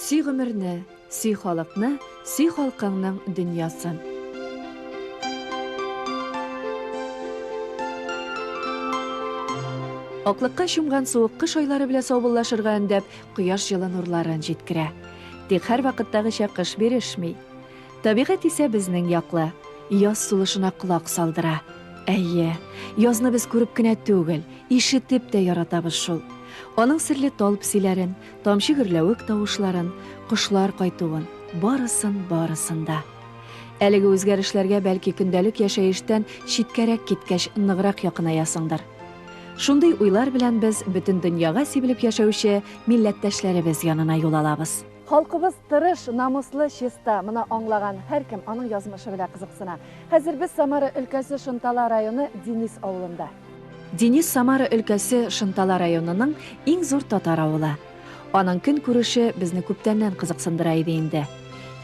Сөй гомерне, сөй халыкны, сөй халкыңның дөньясын. Аклыкка чумган суык кыш айлары белән саубуллашырга өндәп, кояш җылы нурларын җиткерә. Тик һәрвакыттагыча кыш бирешми. Табигать исә безнең яклы. Яз сулышына колак салдыра. Әйе, язны без күреп кенә түгел, ишетеп тә яратабыз шул. Аның серле тал песиләрен, тамчы гөрләвек тавышларын, кошлар кайтуын, барысын, барысын да. Әлеге үзгәрешләргә бәлки көндәлек яшәештән читкәрәк киткәч ныграк якынаясыңдыр. Шундый уйлар белән без бөтен дөньяга сибелеп яшәүче милләттәшләребез янына юл алабыз. Халкыбыз тырыш, намуслы, чиста, моны аңлаган һәркем аның язмышы белән кызыксына. Хәзер без Самара өлкәсе Шынтала районы Денис авылында. Денис Самара өлкәсе Шынтала районының иң зур татар авылы. Аның көнкүреше безне күптәннән кызыксындыра иде инде.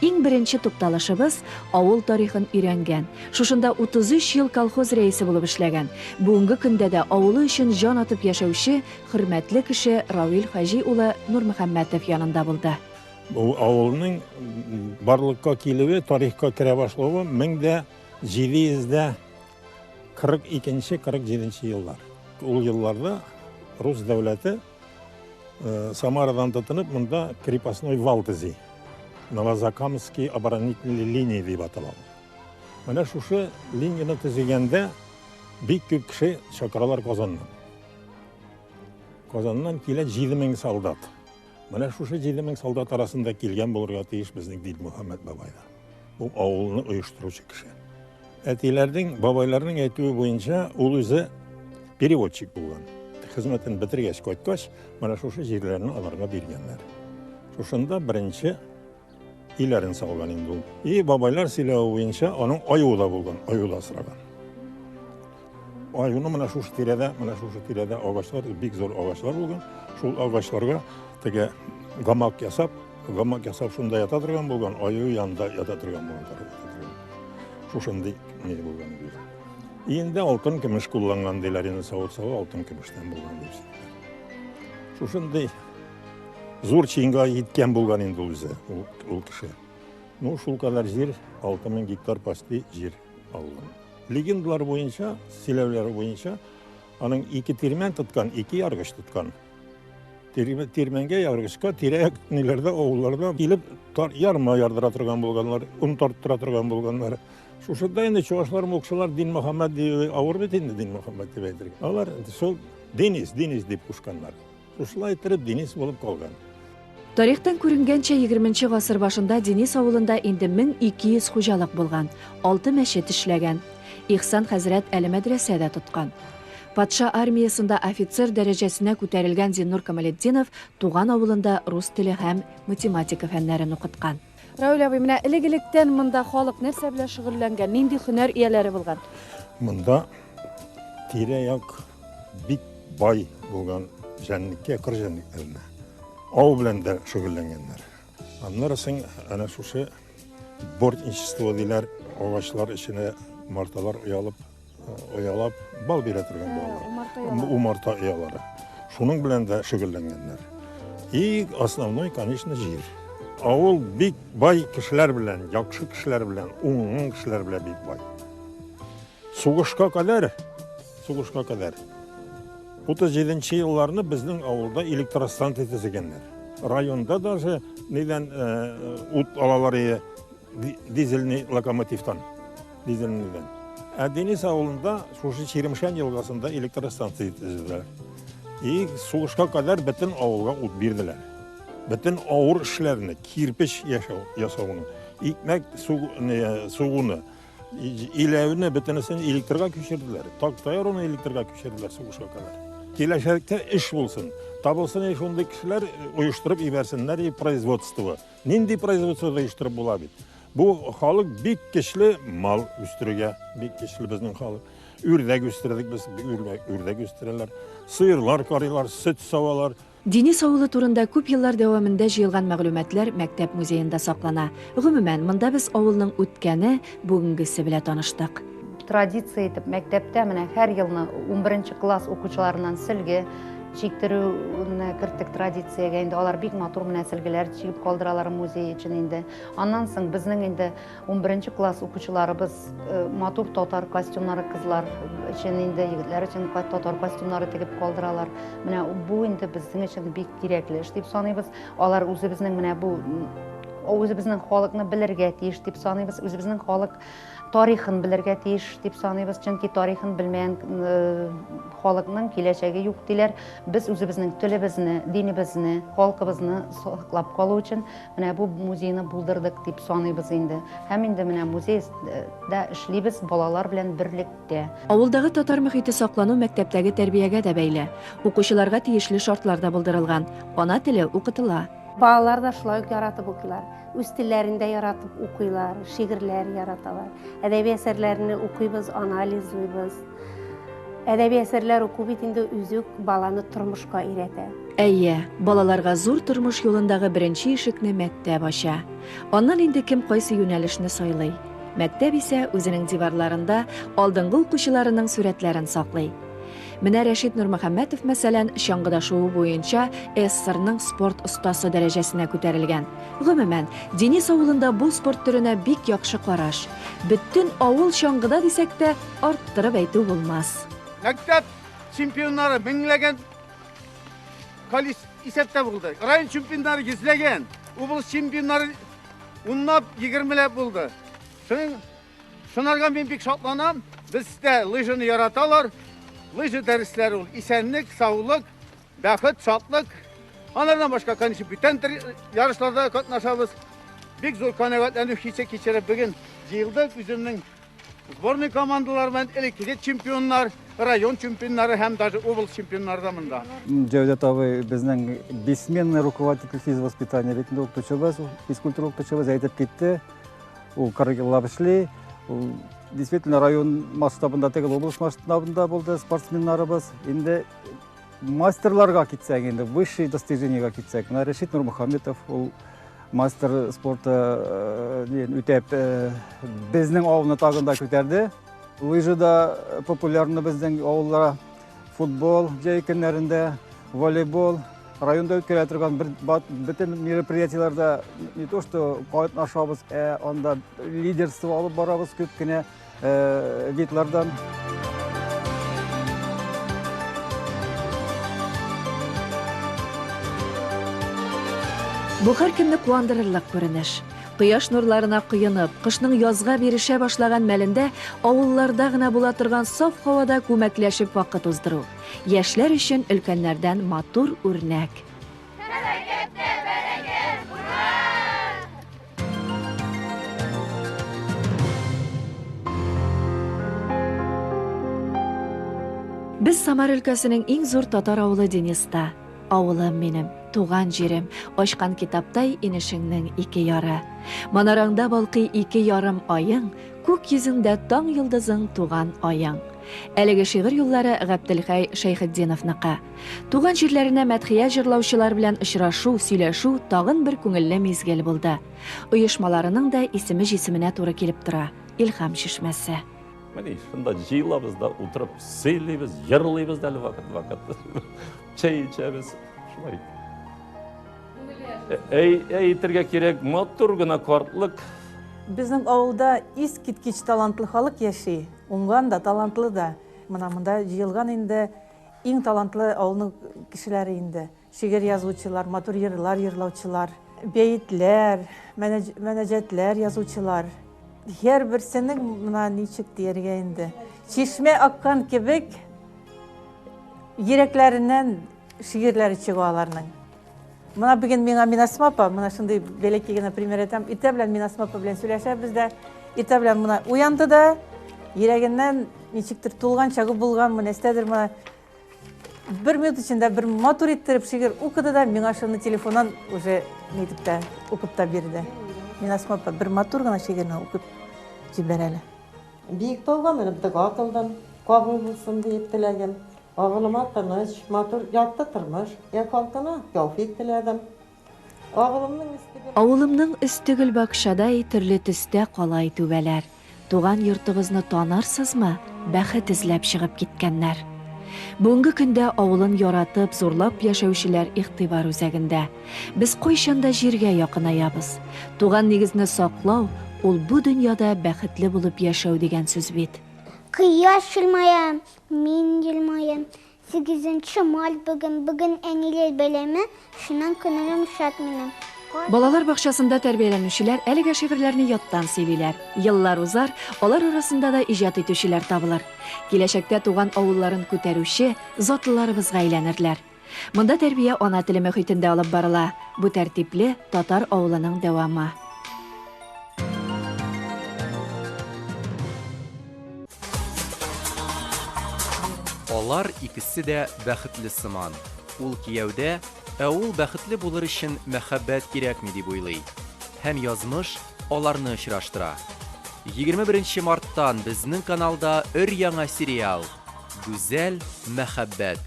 Иң беренче тукталышыбыз авыл тарихын өйрәнгән, шушында 33 ел колхоз рәисе булып эшләгән, бүгенге көндә дә авылы өчен җан атып яшәүче Хөрмәтле кеше Равил Хаҗи улы Нурмөхәммәтов янында булды. Бу авылның барлыкка килүе, тарихка керә башлавы 1742-47 еллар. Ул елларда рус дәүләте э, Самарадан тотынып монда крепостной вал төзи. Новозакамский оборонительный линия дип атала. Менә шушы линияне төзегәндә бик күп кеше чакыралар Казаннан. Казаннан килә 7000 солдат. Менә шушы 7000 солдат арасында килгән булырга тиеш безнең Дилмөхәммәт бабай да. Бу авылны оештыручы кеше. Әтиләрнең, бабайларның әйтүе буенча, ул үзе переводчик булган. Хезмәтен бетергәч, кайткач, менә шушы җирләрне аларга биргәннәр. Шушында беренче Өйләрен салган инде ул. И бабайлар сөйләве буенча аның аюы да булган, аю да асраган. Аюны менә шушы тирәдә, менә шушы тирәдә агачлар, бик зур агачлар булган. Шул агачларга теге гамак ясап, гамак ясап шунда ята торган булган, аю янында ята торган булган. Шушындый ни булган инде. Инде алтын көмеш кулланган диләр, инде савыт-саба алтын көмештән булган дип. Шушындый Зур чинга җиткән булган инде ул үзе, ул, ул кеше. Ну, шул кадәр җир, 6000 гектар почти җир алган. Легендалар буенча, сөйләүләр буенча, аның ике тирмән тоткан, ике яргыч тоткан. Тирмәнгә, яргычка тирә-як ниләрдә, авылларда килеп тар, ярма ярдыра торган булганнар, он тарттыра торган булганнар. Шушында инде чувашлар, мукшылар Дин Мөхәммәд диюе авыр бит инде Дин Мөхәммәд дип әйтергә. Алар шул Денис, Денис дип кушканнар. Шушылай иттереп Денис булып калган. Тарихтан күренгәнчә, егерменче гасыр башында Денис авылында инде 1200 хуҗалык булган, алты мәчет эшләгән. Ихсан хәзрәт әле мәдрәсә дә тоткан. Патша армиясендә офицер дәрәҗәсенә күтәрелгән Зиннур Камалетдинов туган авылында рус теле һәм математика фәннәрен укыткан. Равил абый, менә элек-электән монда халык нәрсә белән шөгыльләнгән, нинди һөнәр ияләре булган? Монда тирә-як бик бай булган җәнлеккә, кыр җәнлекләренә. Ау белән дә шөгыльләнгәннәр. Аннары соң әнә шушы бортничество диләр, агачлар эченә умарталар оялып, оялап бал бирә торган балалар. Умарта оялары. Шуның белән дә шөгыльләнгәннәр. И основной, конечно, җир. Авыл бик бай кешеләр белән, яхшы кешеләр белән, уңган кешеләр белән бик бай. Сугышка кадәр, сугышка кадәр 37 елларны безнең авылда электростанция төзегәннәр. Районда даже нидән э, ут алалар ие дизельный локомотивтан, дизельныйдан. Ә Денис авылында шушы Чирмешән елгасында электростанция төзеделәр. И сугышка кадәр бөтен авылга ут бирделәр. Бөтен авыр эшләрне, кирпеч яшәү, ясауны, икмәк сугуны, Иләүне бөтенесен электрга күчерделәр. Такта яруны электрга күчерделәр сугышка кадәр. Киләчәктә эш булсын. Табылсын и шундый кешеләр оештырып ибәрсеннәр и производство. Нинди производство оештырып була бит? Бу халык бик көчле мал үстерергә, бик көчле безнең халык. Үрдәк үстердек без, үрдәк үстерәләр. Сыерлар карыйлар, сөт савалар. Денис авылы турында күп еллар дәвамында җыелган мәгълүматлар мәктәп музеенда саклана. Гомумән, монда без авылның үткәне, бүгенгесе белә таныштык. Традиция итеп мәктәптә менә һәр елны 11 класс укучыларыннан сөлге чиктерүне керттек традициягә инде. Алар бик матур менә сөлгеләр чигеп калдыралар музей өчен инде. Аннан соң безнең инде 11 класс укучыларыбыз матур татар костюмнары кызлар өчен инде, егетләр өчен татар костюмнары тегеп калдыралар. Менә бу инде безнең өчен бик кирәкле эш дип саныйбыз. Алар үзебезнең менә бу үзебезнең халыкны белергә тиеш дип саныйбыз. Үзебезнең халык тарихын белергә тиеш дип саныйбыз, чөнки тарихын белмәгән халыкның киләчәге юк диләр. Без үзебезнең телебезне, динебезне, халкыбызны саклап калу өчен менә бу музейны булдырдык дип саныйбыз инде. Һәм инде менә музейда эшлибез балалар белән берлектә. Авылдагы татар мөхите саклану мәктәптәге тәрбиягә дә бәйле. Укучыларга тиешле шартлар да булдырылган. Ана теле укытыла. Балалар да шулай ук яратып укыйлар. Үз телләрен дә яратып укыйлар, шигырьләр яраталар. Әдәби әсәрләрне укыйбыз, анализлыйбыз. Әдәби әсәрләр уку бит инде үзе үк баланы тормышка өйрәтә. Әйе, балаларга зур тормыш юлындагы беренче ишекне мәктәп ача. Аннан инде кем кайсы юнәлешне сайлый. Мәктәп исә үзенең диварларында алдынгы укучыларының сурәтләрен саклый. Менә Рәшит Нурмөхәммәтов, мәсәлән, чаңгыда шуу буенча СССРның спорт остасы дәрәҗәсенә күтәрелгән. Гомумән, Денис авылында бу спорт төренә бик яхшы караш. Бөтен авыл чаңгыда дисәк тә, арттырып әйтү булмас. Мәктәп чемпионнары меңләгән колес исәптә булды. Район чемпионнары йөзләгән, область чемпионнары унлап, егермеләп булды. Шуның Шунарга мин бик шатланам. Бездә лыжаны яраталар. Лыжа дәресләре ул исәнлек, саулык, бәхет, шатлык. Анардан башка, конечно, бүтән ярышларда катнашабыз. Бик зур канәгатьләнү хисе кичереп бүген җыелдык. Үземнең сборный командалар белән элеккеге чемпионнар, район чемпионнары һәм даже область чемпионнары да монда. Җәүдәт абый безнең бессменный руководитель физвоспитания бит инде укытучыбыз, физкультура укытучыбыз әйтеп китте. Ул 40 еллап эшли. Ул действительно район масштабында түгел, область масштабында булды спортсменнарыбыз. Инде мастерларга китсәк, инде высшие достижениега китсәк, менә Рәшит Нурмөхәммәтов ул мастер спорты үтәп безнең авылны тагын да күтәрде. Лыжа популярны безнең авыллара. Футбол җәй көннәрендә, волейбол, районда үткәрә торган бер бөтен мероприятиеләрдә не то что катнашабыз, ә анда лидерство алып барабыз күп кенә видлардан. Бу һәркемне куандырырлык күренеш. Кояш нурларына коенып, кышның язга бирешә башлаган мәлендә авылларда гына була торган саф һавада күмәкләшеп вакыт уздыру. Яшьләр өчен өлкәннәрдән матур үрнәк. Хәрәкәттә бәрәкәт! Ура! Без Самар өлкәсенең иң зур татар авылы Дениста. Авылым минем, туган җирем, ачкан китаптай инешеңнең ике яры. Манараңда балкый ике ярым аең, күк йөзеңдә таң йолдызың туган аең. Әлеге шигырь юллары Габделхәй Шәйхетдиновныкы. Туган җирләренә мәдхия җырлаучылар белән очрашу, сөйләшү тагын бер күңелле мизгел булды. Оешмаларының да исеме җисеменә туры килеп тора, Илһам чишмәсе. Менә шунда җыелабыз да утырып сөйлибез, җырлыйбыз да әле вакыт-вакыт. Чәй эчәбез. Шулай. Әй, әйтергә кирәк, матур гына картлык. Безнең авылда искиткеч талантлы халык яши. Уңган да, талантлы да. Менә монда җыелган инде иң талантлы авылның кешеләре инде. Шигырь язучылар, матур йырлар йырлаучылар, бәетләр, мәнәҗәтләр язучылар. Һәрберсенең менә ничек дияргә инде. Чишмә аккан кебек йөрәкләреннән шигырьләре чыга аларның. Менә бүген миңа Минасма апа, менә шундый бәләкәй генә пример әйтәм. Иртә белән Минасма апа белән сөйләшәбез дә, иртә белән менә уянды да, йөрәгеннән ничектер тулган чагы булганмы, нәрсәдер менә бер минут эчендә бер матур иттереп шигырь укыды да, миңа шуны телефоннан уже нитеп тә укып та бирде. Минасма апа бер матур гына шигырьне укып җибәр әле. Биек тауга менеп дога кылдым, кабул булсын диеп теләгем. Авылыма тыныч, матур, якты тормыш, я халкына тәүфик теләдем. Авылымның өсте гөл. Авылымның өсте гөлбакчадай төрле төстә калай түбәләр. Туган йортыгызны танырсызмы? Бәхет эзләп чыгып киткәннәр. Бүгенге көндә авылын яратып, зурлап яшәүчеләр игътибар үзәгендә. Без кайчан да җиргә якынаябыз. Туган нигезне саклау, ул бу дөньяда бәхетле булып яшәү дигән сүз бит. Кояш елмая, мин елмаям. Сигезенче март бүген, бүген әниләр бәйрәме, шуннан күңелем шат минем. Балалар бакчасында тәрбияләнүчеләр әлегә шигырьләрне яттан сөйлиләр. Еллар узар, алар арасында да иҗат итүчеләр табылыр. Киләчәктә туган авылларын күтәрүче затлыларыбызга әйләнерләр. Монда тәрбия ана теле мөхитендә алып барыла. Бу тәртипле татар авылының дәвамы. Алар икесе дә бәхетле сыман. Ул кияүдә, ә ул бәхетле булыр өчен мәхәббәт кирәкми дип уйлый. Һәм язмыш аларны очраштыра. 21 марттан безнең каналда өр-яңа сериал Гүзәл мәхәббәт.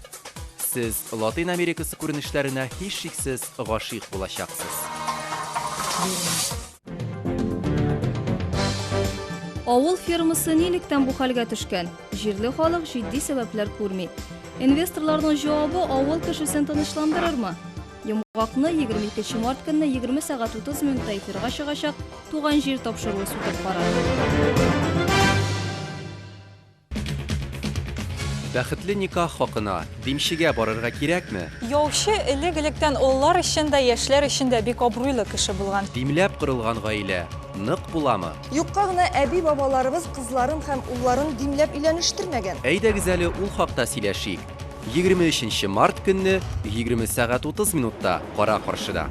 Сез Латин Америкасы күренешләренә һичшиксез гашыйк булачаксыз. Авыл фермасы нилектән бу хәлгә төшкән? Җирле халык җитди сәбәпләр күрми. Инвесторларның җавабы авыл кешесен тынычландырырмы? Йомгакны 22 март көнне 20 сәгать 30 минутта эфирга чыгачак Туган җир тапшыруы сүтеп карар. Бәхетле никах хакына димчегә барырга кирәкме? Яучы элек-электән олылар өчен дә, яшьләр өчен дә бик абруйлы кеше булган. Димләп корылган гаилә нык буламы? Юкка гына әби-бабаларыбыз кызларын һәм улларын димләп өйләнештермәгән. Әйдәгез әле ул хакта сөйләшик. 23 март көнне 20 сәгать 30 минутта Кара Каршыда.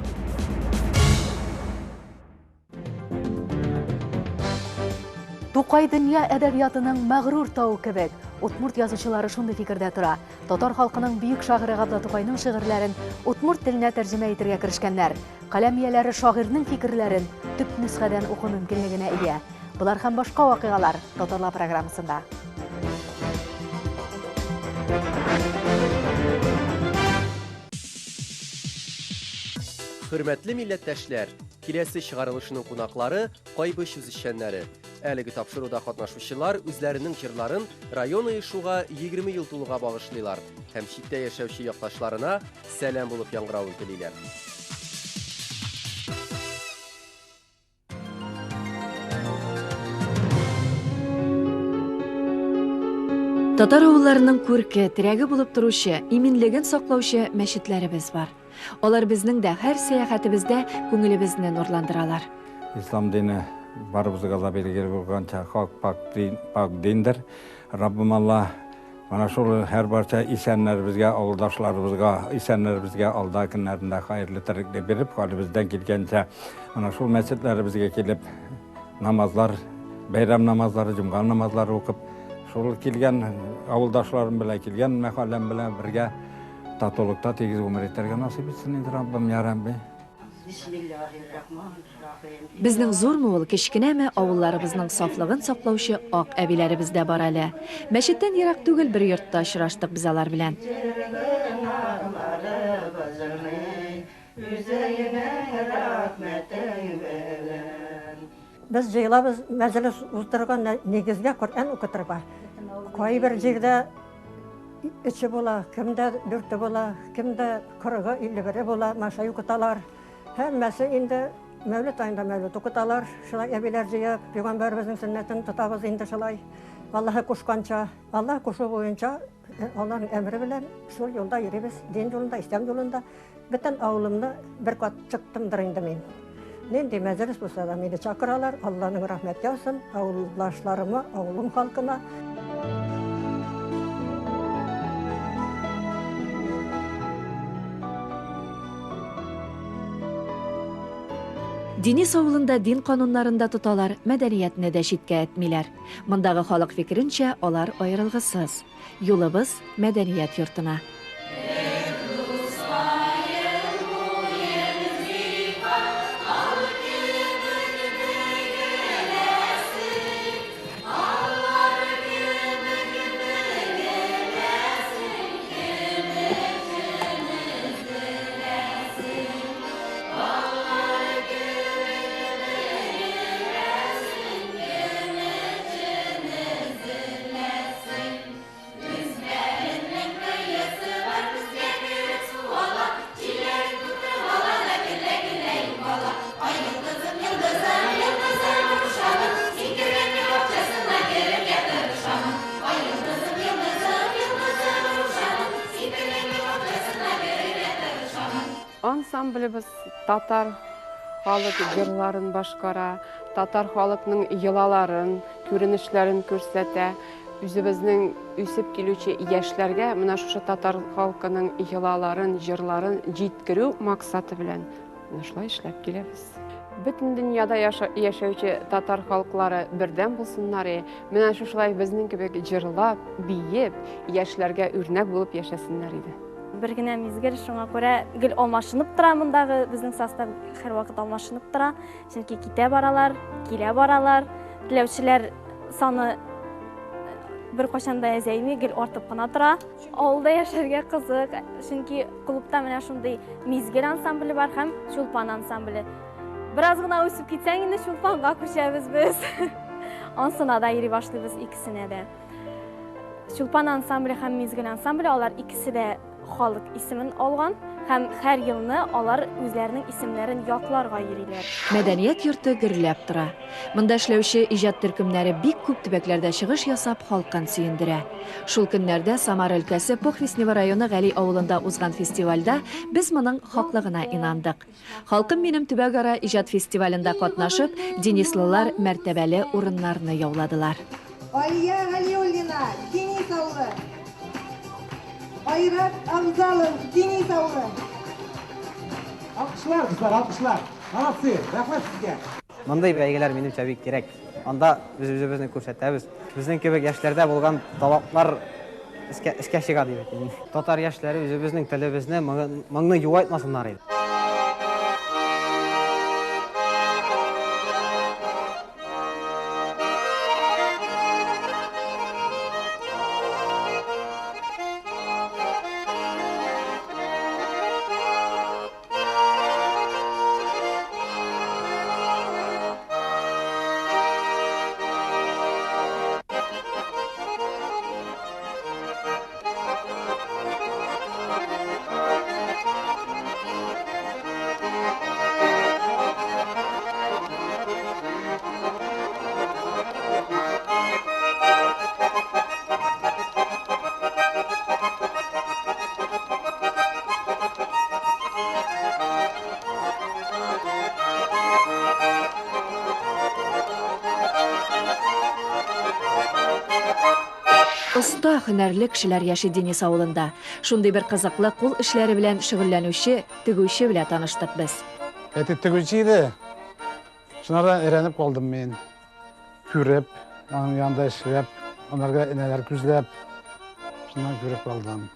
Тукай дөнья әдәбиятының мәгърур тавы кебек. Удмурт язучылары шундый фикердә тора. Татар халкының бөек шагыйре Габдулла Тукайның шигырьләрен удмурт теленә тәрҗемә итергә керешкәннәр. Каләм ияләре шагыйрьнең фикерләрен төп нөсхәдән уку мөмкинлегенә ия. Болар һәм башка вакыйгалар Татарла программасында. Хөрмәтле милләттәшләр, киләсе чыгарылышның кунаклары Кайбыч үзешчәннәре. Әлеге тапшыруда катнашучылар үзләренең җырларын район оешуга 20 ел тулуга багышлыйлар һәм читтә яшәүче якташларына сәлам булып яңгыравын телиләр. Татар авылларының күрке, терәге булып торучы, иминлеген саклаучы мәчетләребез бар. Алар безнең дә һәр сәяхәтебездә күңелебезне нурландыралар. Ислам дине барыбызга да билгеле булганча хак пак дин, пак диндер. Раббым Алла Менә шул һәрбарча исәннәребезгә, авылдашларыбызга, исәннәребезгә алда көннәрендә хәерле тереклек биреп, хәлебездән килгәнчә менә шул мәчетләребезгә килеп намазлар, бәйрәм намазлары, җомга намазлары укып, шул килгән авылдашларым белән, килгән мәхәлләм белән бергә татулыкта тигез гомер итәргә насыйп итсен инде Раббым, я Рабби. Безнең зурмы ул, кечкенәме, авылларыбызның сафлыгын саклаучы ак әбиләребез дә бар әле. Мәчеттән ерак түгел бер йортта очраштык без алар белән. Без җыелабыз мәҗлес уздырырга, нигезгә Коръән укытырга. Кайбер җирдә өче була, кемдә дүрте була, кемдә кырыгы, илле бере була, машай укыталар. Һәммәсе инде Мәүлет аенда мәүлет укыталар, шулай әбиләр җыеп, пәйгамбәребезнең сөннәтен тотабыз инде шулай. Аллаһы кушканча, Аллаһ кушу буенча, Аллаһның әмере белән шул юлда йөрибез, дин юлында, ислам юлында. Бөтен авылымны бер кат чыктымдыр инде мин. Нинди мәҗлес булса да мине чакыралар, Алланың рәхмәт яусын авылдашларыма, авылым халкына. Денис авылында дин кануннарын да тоталар, мәдәниятне дә читкә этмиләр. Мондагы халык фикеренчә, алар аерылгысыз. Юлыбыз мәдәният йортына. Ансамблебез татар халык җырларын башкара, татар халыкның йолаларын, күренешләрен күрсәтә. Үзебезнең үсеп килүче яшьләргә менә шушы татар халкының йолаларын, җырларын җиткерү максаты белән менә шулай эшләп киләбез. Бөтен дөньяда яшәүче татар халыклары бердәм булсыннар, менә шушылай безнең кебек җырлап, биеп, яшьләргә үрнәк булып яшәсеннәр иде. Бер генә мизгел, шуңа күрә гел алмашынып тора мондагы безнең состав һәрвакыт алмашынып тора. Чөнки китә баралар, килә баралар. Теләүчеләр саны беркайчан да әзәйми, гел артып кына тора. Авылда яшәргә кызык, чөнки клубта менә шундый Мизгел ансамбле бар һәм Чулпан ансамбле. Бераз гына үсеп китсәң инде Чулпанга күчәбез без. Ансына да йөри башлыйбыз икесенә дә. Чулпан ансамбле һәм Мизгел ансамбле алар икесе дә халык исемен алган һәм һәр елны алар үзләренең исемнәрен якларга йөриләр. Мәдәният йорты гөрләп тора. Монда эшләүче иҗат төркемнәре бик күп төбәкләрдә чыгыш ясап, халкын сөендерә. Шул көннәрдә Самара өлкәсе Похвистнево районы Гали авылында узган фестивальдә без моның хаклыгына инандык. Халкым минем төбәкара иҗат фестивалендә катнашып, денислылар мәртәбәле урыннарны яуладылар. Алия Галиуллина, Денис авылы. Айрат Авзалов, Денис авылы. Алкышлар, дуслар, алкышлар. Молодцы, рәхмәт сезгә. Мондый бәйгеләр минемчә бик кирәк. Анда без үзебезне күрсәтәбез. Безнең кебек яшьләрдә булган талантлар эшкә, эшкә чыга дип әйтим. Татар яшьләре үзебезнең телебезне, моңны югайтмасыннар иде. Оста, һөнәрле кешеләр яши Денис авылында. Шундый бер кызыклы кул эшләре белән шөгыльләнүче тегүче белән таныштык без. Әти тегүче иде. Шунардан өйрәнеп калдым мин. Күреп, аның янында эшләп, анарга энәләр күзләп, шуннан күреп калдым.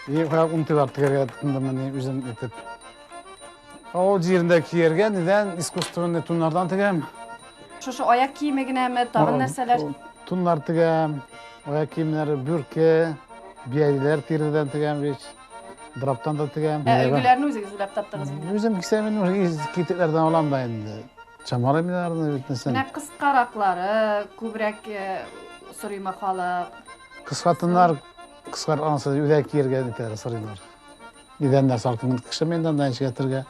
И унтылар тегәргә тотындым мени үзем итеп. Авыл җирендә кияргә нидән искусственный туннардан тегәм. Шушы аяк киеме генәме, тагын нәрсәләр? Туннар тегәм, аяк киемнәре, бүрке, бияләйләр тиредән тегәм бит. Драптан да тегәм. Ә өлгеләрне үзегез уйлап таптыгыз инде? Үзем кисәм инде, китекләрдән алам да инде. Чамалыйм мин аларны бит нәрсәне. Менә кыскараклары күбрәк сорыймы халык? Кыска туннар, кыска анысы өйдә кияргә итәләр, сорыйлар. Идәннәр салкын кеше мин анда ничек әйтергә.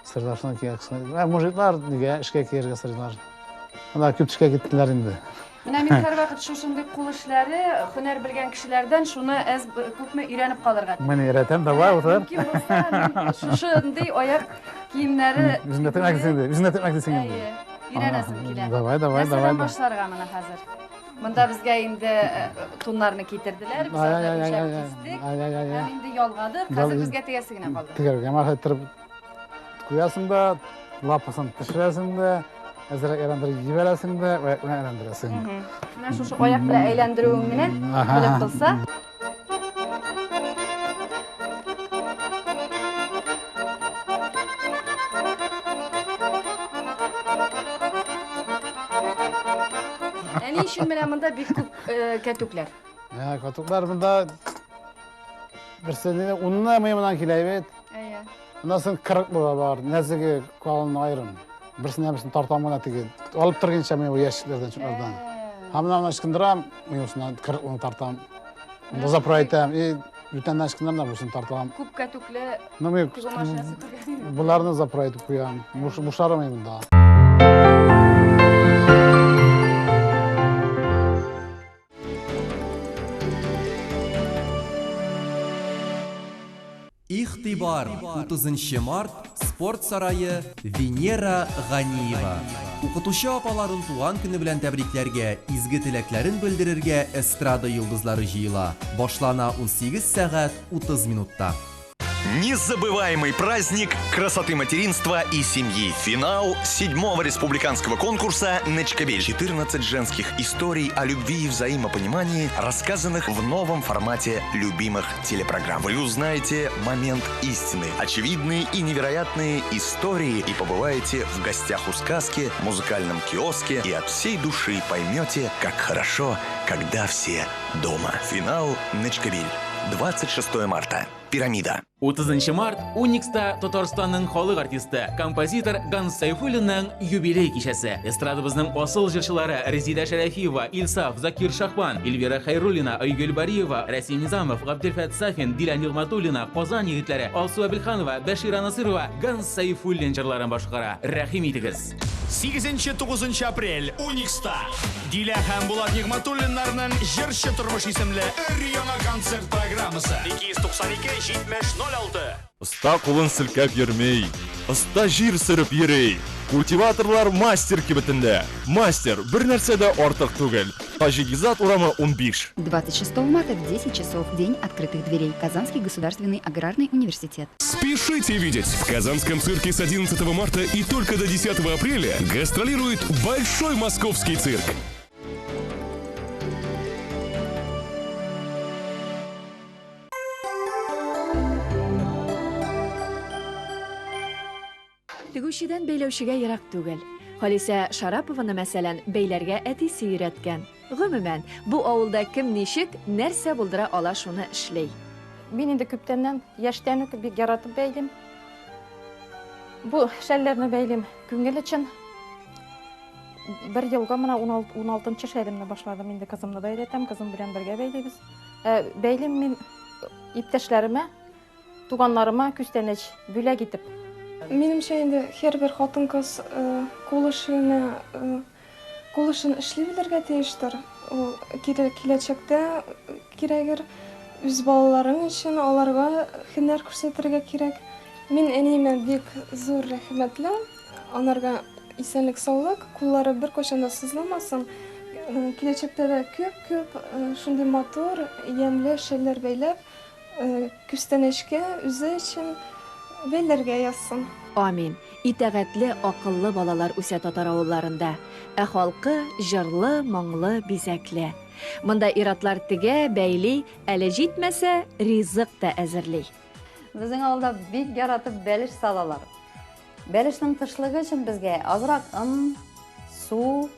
Сырдашны кия кыска. Ә мужиклар нигә эшкә кияргә сорыйлар. Алар күп эшкә киттеләр инде. Менә мин һәрвакыт шушындый кул эшләре, һөнәр белгән кешеләрдән шуны әз күпме өйрәнеп калырга. Мин өйрәтәм, давай утыр. Мөмкин булса, мин шушындый аяк киемнәре Үзеңдә текмәк дисең инде, үзеңдә текмәк дисең инде. Әйе, өйрәнәсем килә. Давай, давай, давай. Нәрсәдән башларга менә хәзер? Монда безгә инде туннарны китерделәр, без аны үлчәп кистек. Һәм инде ялгадык. Хәзер безгә тегәсе генә калды. Тегәргә махай торып куясың да, лапасын төшерәсең дә, әзрәк әйләндереп җибәрәсең дә, аяк белән әйләндерәсең. Менә шушы аяк белән әйләндерүең генә белеп кылса. Ә ни өчен менә монда бик күп кәтүкләр? Ә, кәтүкләр монда берсе унны мыемыннан килә бит. Әйе. Аннан соң 40 була бар, нәзеге калын аерым. Берсенә берсен тартам гына теге. Алып торганча мин бу ящиклардан чыгардан. Һәм менә ычкындырам, мин усыннан 40 буны тартам. Заправ итәм, и бүтәннән ычкындырам да бусын тартам. Күп кәтүкле Ну, мин тегү машинасы күргән идем. Боларны заправ итеп куям. Бушларым монда. Игътибар! 30 март, Спорт сарае, Венера Ганиева. Укытучы апаларын туган көне белән тәбрикләргә, изге теләкләрен белдерергә эстрада йолдызлары җыела. Башлана 18 сәгать 30 минутта. Незабываемый праздник красоты материнства и семьи. Финал седьмого республиканского конкурса «Нечкабель». 14 женских историй о любви и взаимопонимании, рассказанных в новом формате любимых телепрограмм. Вы узнаете момент истины, очевидные и невероятные истории и побываете в гостях у сказки, музыкальном киоске и от всей души поймете, как хорошо, когда все дома. Финал «Нечкабель». 26 марта. Пирамида. 30 март Уникста Татарстанның халык артисты, композитор Ганс Сайфуллинның юбилей кичәсе. Эстрадабызның асыл җырчылары Резида Шәрәфиева, Илсаф, Закир Шахбан, Эльвира Хайруллина, Айгөл Бариева, Рәсим Низамов, Габделфәт Сафин, Дилә Нигъмәтуллина, Казан егетләре, Алсу Әбелханова, Бәшира Насырова Ганс Сайфуллин җырларын башкара. Рәхим итегез. 8-9 апрель Уникста Дилә һәм Булат Нигъмәтуллиннарның Җырчы тормыш исемле өр-яңа концерт программасы. 292 70 06. Оста кулын селкәп йөрми, оста җир сөреп йөри. Культиваторлар Мастер кибетендә. Мастер, бер нәрсә дә артык түгел. Таҗи Гизат урамы 15. 26 марта в 10 часов. День открытых дверей. Казанский государственный аграрный университет. Спешите видеть! В Казанском цирке с 11 марта и только до 10 апреля гастролирует Большой московский цирк. Тегүчедән бәйләүчегә ерак түгел. Халисә Шарапованы, мәсәлән, бәйләргә әтисе өйрәткән. Гомумән, бу авылда кем ничек, нәрсә булдыра ала шуны эшли. Мин инде күптәннән, яшьтән үк бик яратып бәйлим. Бу шәлләрне бәйлим күңел өчен. Бер елга менә уналтынчы шәлемне башладым инде, кызымны да өйрәтәм, кызым белән бергә бәйлибез. Бәйлим мин иптәшләремә, туганнарыма күчтәнәч, бүләк итеп. Минемчә инде һәрбер хатын-кыз кул эшенә, кул эшен эшли белергә тиештер. Ул киләчәктә кирәгер. Үз балаларың өчен аларга һөнәр күрсәтергә кирәк. Мин әниемә бик зур рәхмәтле. Анарга исәнлек, саулык, куллары беркайчан да сызламасын. Киләчәктә дә күп-күп шундый матур, ямьле шәлләр бәйләп, күчтәнәчкә үзе өчен бәйләргә язсын. Амин. Итагатьле, акыллы балалар үсә татар авылларында. Ә халкы җырлы, моңлы, бизәкле. Монда ир-атлар тегә, бәйли, әле җитмәсә, ризык та әзерли. Безнең авылда бик яратып бәлеш салалар. Бәлешнең тышлыгы өчен безгә азрак он, су,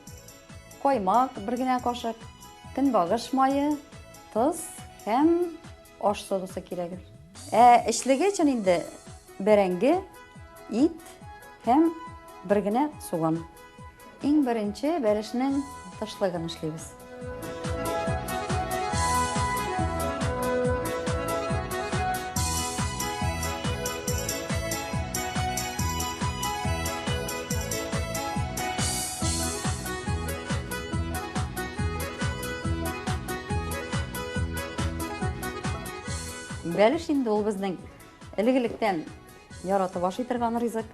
каймак бер генә кашык, көнбагыш мае, тоз һәм аш содасы кирәгер. Ә эчлеге өчен инде бәрәңге, ит һәм бер генә суган. Иң беренче бәлешнең тышлыгын эшлибез. Бәлеш инде ул безнең элек-электән яратып ашый торган ризык.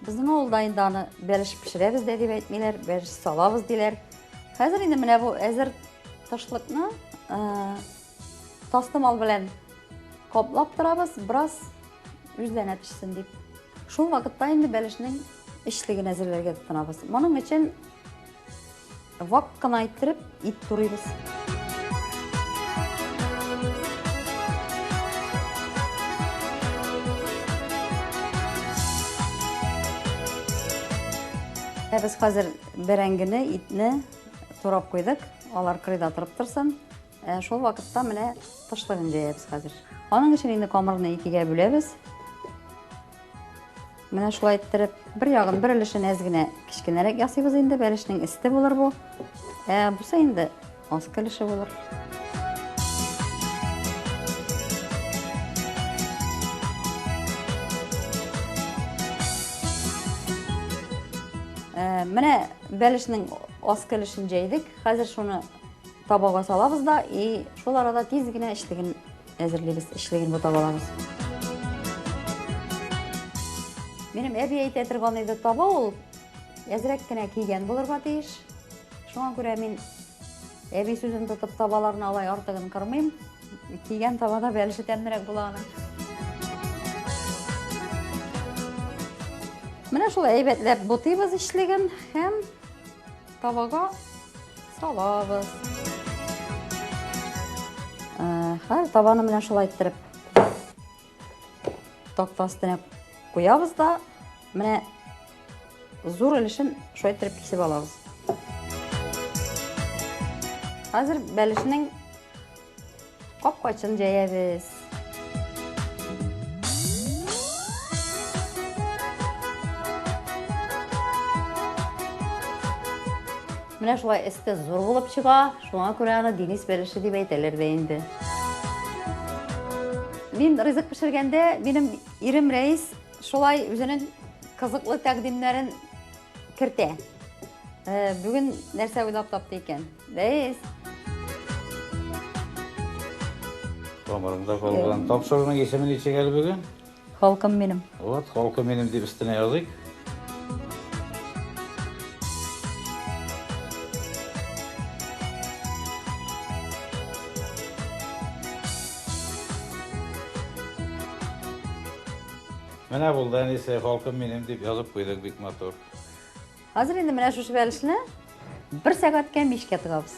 Безнең авылда инде аны бәлеш пешерәбез дә дип әйтмиләр, бәлеш салабыз диләр. Хәзер инде менә бу әзер тышлыкны тастымал белән каплап торабыз, бераз үзләнә төшсен дип. Шул вакытта инде бәлешнең эчлеген әзерләргә тотынабыз. Моның өчен вак кына иттереп ит турыйбыз. Без хәзер бәрәңгене, итне турап куйдык. Алар кырыйда торып торсын. Шул вакытта менә тышлыгын җәябез хәзер. Аның өчен инде камырны икегә бүләбез. Менә шулай иттереп, бер ягын, бер өлешен әз генә кечкенәрәк ясыйбыз инде, бәлешнең өсте булыр бу. Бусы инде аскы өлеше булыр. Менә бәлешнең аскы өлешен җәйдек. Хәзер шуны табага салабыз да, и шул арада тиз генә эчлеген әзерлибез, эчлеген бутап алабыз. Минем әби әйтә торган иде, таба ул әзрәк кенә кигән булырга тиеш. Шуңа күрә мин әби сүзен тотып табаларны алай артыгын кырмыйм. Кигән табада бәлеше тәмлерәк була аның. Менә шулай әйбәтләп бутыйбыз эчлеген һәм табага салабыз. Хәзер табаны менә шулай иттереп такта өстенә куябыз да, менә зур өлешен шулай иттереп кисеп алабыз. Хәзер бәлешнең капкачын җәябез. Менә шулай өсте зур булып чыга, шуңа күрә аны Денис бәлеше дип әйтәләр дә инде. Мин ризык пешергәндә минем ирем Рәис шулай үзенең кызыклы тәкъдимнәрен кертә. Э, бүген нәрсә уйлап тапты икән? Рәис. Тамырымда калган. Тапшыруның исеме ничек әле бүген? Халкым минем. Вот, халкым минем дип өстенә языйк. Менә булды, әнисе, халкым минем дип язып куйдык, бик матур. Хәзер инде менә шушы бәлешне бер сәгатькә мичкә тыгабыз.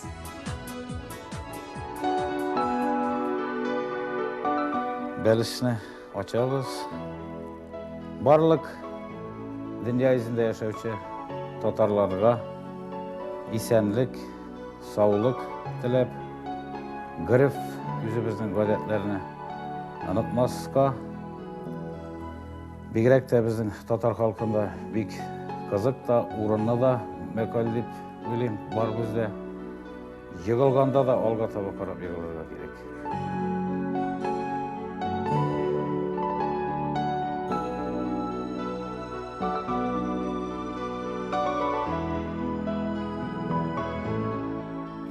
Бәлешне ачабыз. Барлык дөнья йөзендә яшәүче татарларга исәнлек, саулык теләп, гореф үзебезнең гадәтләрне онытмаска, бигрәк тә безнең татар халкында бик кызык та, урынлы да мәкаль дип уйлыйм, бар бездә. Егылганда да алга таба карап егылырга кирәк.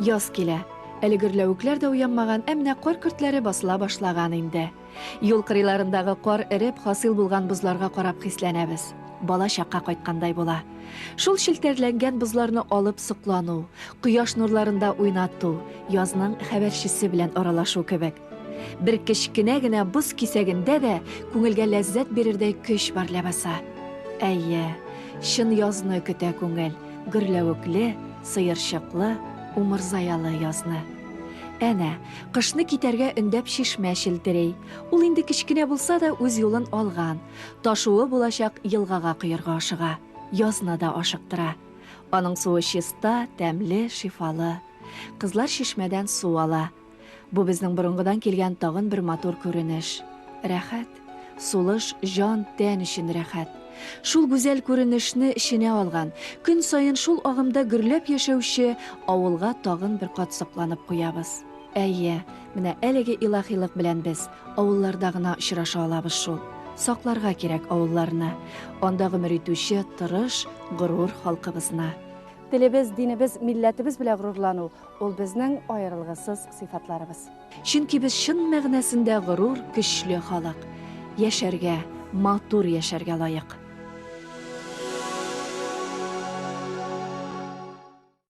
Яз килә. Әле гөрләвекләр дә уянмаган, ә менә кар көртләре басыла башлаган инде. Юл кырыйларындагы кар эреп, хасил булган бозларга карап хисләнәбез. Бала чакка кайткандай була. Шул челтәрләнгән бозларны алып соклану, кояш нурларында уйнату, язның хәбәрчесе белән аралашу кебек. Бер кечкенә генә боз кисәгендә дә күңелгә ләззәт бирердәй көч бар ләбаса. Әйе, чын язны көтә күңел, гөрләвекле, сыерчыклы, умырзаялы язны. Әнә, кышны китәргә өндәп чишмә челтери. Ул инде кечкенә булса да үз юлын алган. Ташуы булачак елгага коерга ашыга. Язны да ашыктыра. Аның суы чиста, тәмле, шифалы. Кызлар чишмәдән су ала. Бу безнең борынгыдан килгән тагын бер матур күренеш. Рәхәт. Сулыш җан, тән өчен рәхәт. Шул гүзәл күренешне эченә алган, көн саен шул агымда гөрләп яшәүче авылга тагын бер кат сокланып куябыз. Әйе, менә әлеге илаһилык белән без авылларда гына очраша алабыз шул. Сакларга кирәк авылларны, анда гомер итүче тырыш, горур халкыбызны. Телебез, динебез, милләтебез белән горурлану, ул безнең аерылгысыз сыйфатларыбыз. Чөнки без чын мәгънәсендә горур, көчле халык. Яшәргә, матур яшәргә лаек.